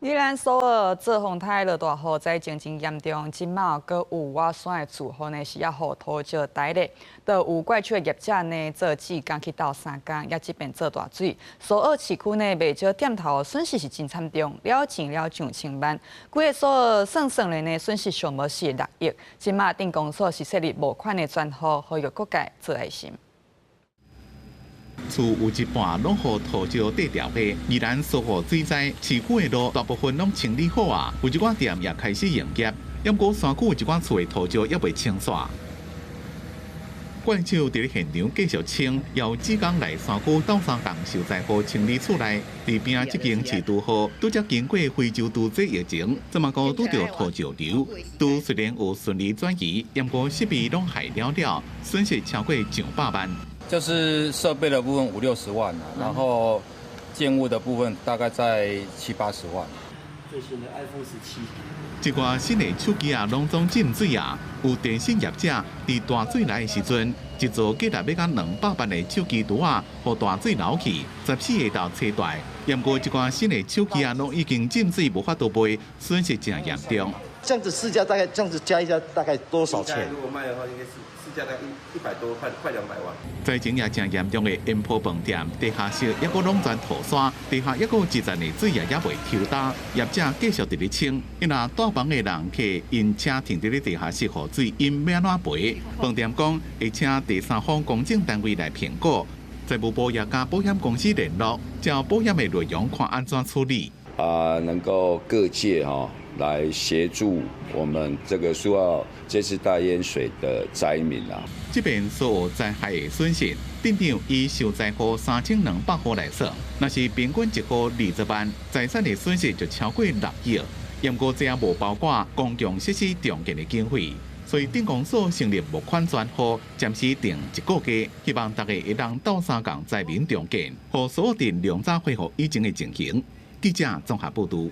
宜蘭蘇澳做風颱落大雨，災情真嚴重。這馬閣有倚山的厝戶呢，是猶予土石刣咧。就有怪手的業者呢，做志工去鬥相共，也這邊做大水。蘇澳市區呢，袂少店頭損失是真慘重，了錢了上千萬。規个蘇澳算算咧呢，損失上無是6億。這馬鎮公所是設立募款的專戶，呼籲各界做愛心。厝有一半攏予土石硩掉去，宜蘭蘇澳水災，市區的路大部分攏清理好啊，有一寡店也開始營業。不過山區有一寡厝的土石猶未清煞。怪手佇咧現場繼續清，由志工來山區鬥相共受災戶清理厝內。佇邊仔這間飼豬戶，拄才經過非洲豬瘟疫情，這麼閣拄著土石流。豬雖然有順利轉移，不過設備攏害了了，損失超過上百萬。就是設備的部分五六十萬，然後建物的部分大概在七八十萬。最新的 iPhone 17。這寡新的手機啊，攏總浸水啊！有電信業者佇大水來的時陣，一座價值欲甲200萬的手機櫥仔，予大水流去，14個頭車大。不過這寡新的手機啊，攏已經浸水，無法度賣，損失誠嚴重。這樣子市價大概這樣子加一加，大概多少錢？如果賣的話，應該是市價大概100多塊，快200萬。災情也誠嚴重的煙波飯店，地下室猶閣攏全塗沙，地下猶閣有一層的水也猶未抽乾，業者繼續佇咧清。因若住房的人客𪜶車停佇咧地下室予水，𪜶欲按怎賠？飯店講會請第三方公證單位來評估，財務部也佮保險公司聯絡，照保險的內容看按怎處理。啊，能夠各界哈來協助我們這個蘇澳這次大淹水的災民啊。這邊所有災害的損失，鎮長以受災戶3200戶來算，若是平均一戶20萬，財產的損失就超過6億。不過這也無包括公共設施重建的經費，所以鎮公所成立募款專戶，暫時定一個月，希望大家會當鬥相共災民重建，予蘇澳鎮量早恢復以前的情形。記者綜合報導。